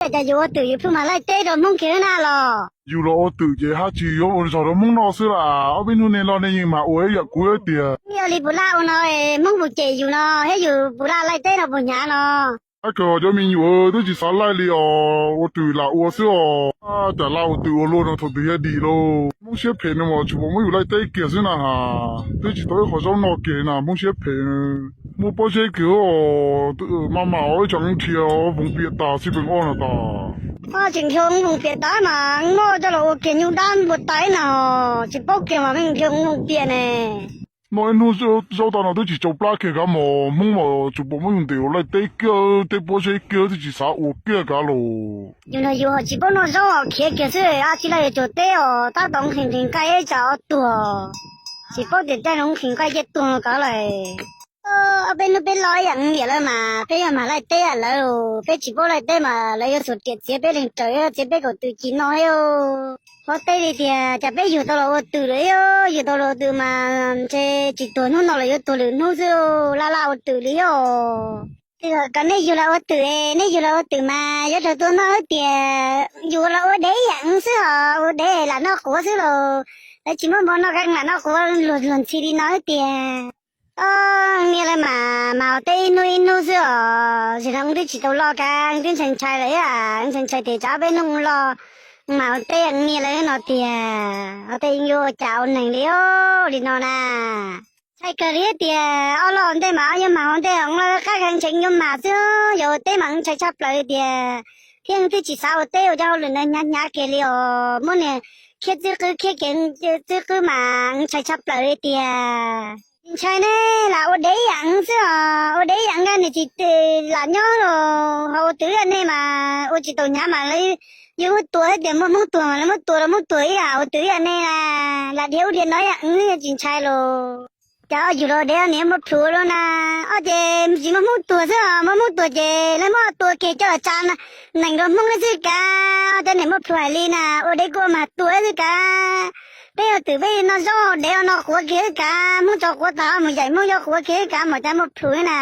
Cas yus ua twm yus pheej mag laij teb rau Hmoob kiag na los? Yus los ua twm ces haj tsis yuav ua zog rau Hmoob noj xwb las. Ob peb hnub nej los nej yeej mag ua ib yam kuv tiag. Yog li puas laj ua no, Hmoob puas cem yus no thiab yus puas laj laij teb no puas hnyav no? Ab, kawg cov me nyuam twb tsis xav laij li os, ua twm lam ua xwb os. Cas laj ua twm ua luaj no thaum twg thiaj dim lauj. Hmoob siab phem no mas tsuas pom muab yus laij teb kiag xwb na has. Twb tsis tau ib qho zaub noj kiag na, Hmoob siab phem. Muaj pob zeb kiag os, maj mam ib tsam nrhiav voos piam tas xij peem oj no tas. Tseem nrhiav voos piam tas mas noj coj los ua kiag nyuj dab npua taib no, tsis paub kiag mas nrhiav voos piam ne. Noj ib hnub zaub tag no twb tsis tsau plab kiag kav mos, Hmoob mas tsuas pom muab yus ntes ua laij teb kiag, teb pob zeb kiag twb tsis xav ua kiag kav los. Yus no yus ho tsis paub noj zaub os, khiav kiag xwb, ab tsi laj yuav cuag teb os, tab tom nqhis nqhis nqaij ib tsam ob tuag, tsis paub tias caij no nqhis nqaij caij tuag no kav lawm. Ob peb hnub peb loj ib yam niam lawv mas peb yog mag laij teb lawv, peb tsis paub laij teb mas lawv yuav xuas riam txiav peb leeg raws txiav peb kaum twm ci no thiab. Paub teb li tias cas peb yug tau los ua twm lawm, yug tau los ua twm mas ntshe tsis tuag hnub no los yuav tuag lwm hnub xwb, laj laj ua twm li os. Tej zaum kom nej yug los ua twm, nej yug los ua twm mas yuav raug tua noj xwb tiag, yus los ua dev ib yam xwb os, ua dev lam noj quav xwb los lawv tsis muab npua noj, lam noj quav luag luag ntxhi li no xwb tiag. Niam lawv mas mas ua teb ib hnub ib hnub xwb os, zaum no wb twb tsis tau loj kav, wb twb ntshai ntshai lawm thiab, wb ntshai ntshai tias tsam ob peb hnub loj mas ua teb niam lawv no tiag, ua teb yuav ua cas ua neeg li os li no na. Ntshai kawg li tias ob loj ntej mas ob yuav mag ua ntej, qab kawg ntshe yuav mag xwb, yog ua teb mas wb ntshai tshaj plaws li tias, thiab wb twb tsis xav ua teb ua cov hauj lwm ntawd hnyav hnyav kiag li os, muab niag khiab txwb qwb khiab kiag txwb qwb mas wb ntshai tshaj plaws li tias. Ntshai ne, lam ua dev ib yam xwb os, ua dev ib yam nkaj niam txiv lam nyob los ho ua twm ib yam nej mas ua tsis tau hnyav mas lawv yuav muab tua thiab tias muaj Hmoob tuag mas lawv muab tua los muab tuag ib yam, ua twm ib yam nej na, lam dhia ub dhia no ib yam wb tsis ntshai los. Cas yug los ua dev niam muab plhus lawm na, ob ces tsis muaj Hmoob tuag xwb os, muaj Hmoob tuag ces lawv muab tua kiag coj los tsa nees rau Hmoob xwb kav, ob cov niam muab plhus hais li na, ua dev kuj ua mag tua xwb kav. Peb ua twm peb noj zaub dev noj quav kiag xwb kav, Hmoob tso quav tas mus yaim Hmoob yuav quav kiag xwb kav, mas cas muaj plhus na.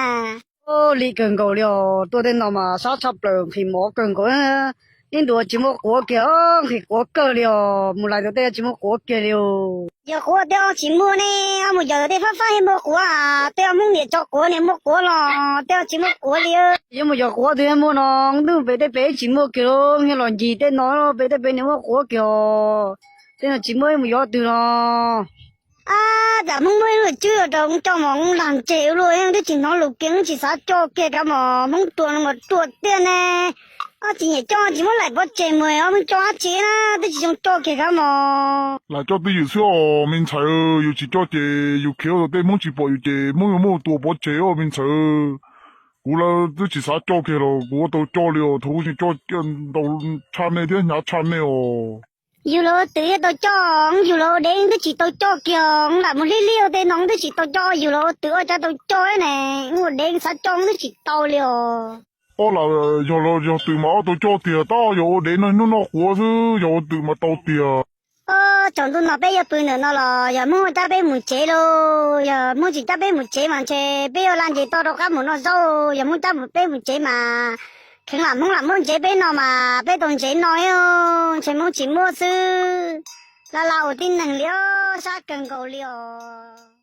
Lim kawg nkaus li os, tuaj tej no mas sab tshaj plaws, nqhis mov kawg nkaus. Ib ntus tsis muaj quav kiag, nqhis quav kawg li os, mus lais tus tej tsis muaj quav kiag li. Yog quav tej ob tsis muaj ne, ob mus yos tus tej fab fab thiaj muaj quav, tej ob Hmoob niam tso quav niam muaj quav los tej ob tsis muaj quav li. Yuav mus yos quav twg thiaj muaj no, twb pem tej pem tsis muaj kiag li, yog los ncig tej no pem tej pem niam muaj quav kiag os. Tej no tsis muaj mus yos twg los. Ab, tsam Hmoob muaj ib lub cwb los rau coj mos lag ntseg ua luaj, twb tsis hnov lus kiag, tsis xav coj kiag kav mos, Hmoob ruam no mas ruam tiag ne. Ob tsis nyiam coj tsis muab laim pov tseg mus, ob Hmoob coj dab tsi na, twb tsis zoo coj kiag kav mos. Lam coj twj ywm xwb os me ntxhais, yus tsis coj ces yus khiav ua tus tej Hmoob tsis pom yus ces Hmoob yuav muab tua pov tseg os me ntxhais. Kuv lawv twb tsis xav coj kiag los kuv ua tau coj li os, thaum kuv tseem coj ntau tshaj nej thiab hnyav tshaj nej os. Yug los ua twm thiaj tau coj, yug los ua dev twb tsis tau coj kiag, lam mus hlib hlib ua tej no twb tsis tau coj, yug los ua twm ua cas tau coj ne, ua dev xav coj twb tsis tau li os. Ob lam yog los yog twm mas ob tau coj tiag, tab yog ua dev no hnub noj quav xwb, yog ua twm mas tau tiag. Tsaus ntuj no peb yuav pw ntawm no los yog Hmoob cab peb mus tsev lauj, yog Hmoob tsis cab peb mus tsev mas ntshe peb yuav laj nce toj rov qab mus noj zaub, yog Hmoob cab peb mus tsev mas kheev lam Hmoob lam muab ntsev peb no mas peb tau ntsev no, ntshe Hmoob tsis muab xwb. Laj laj ua tib neeg li os, sab kawg nkaus li os.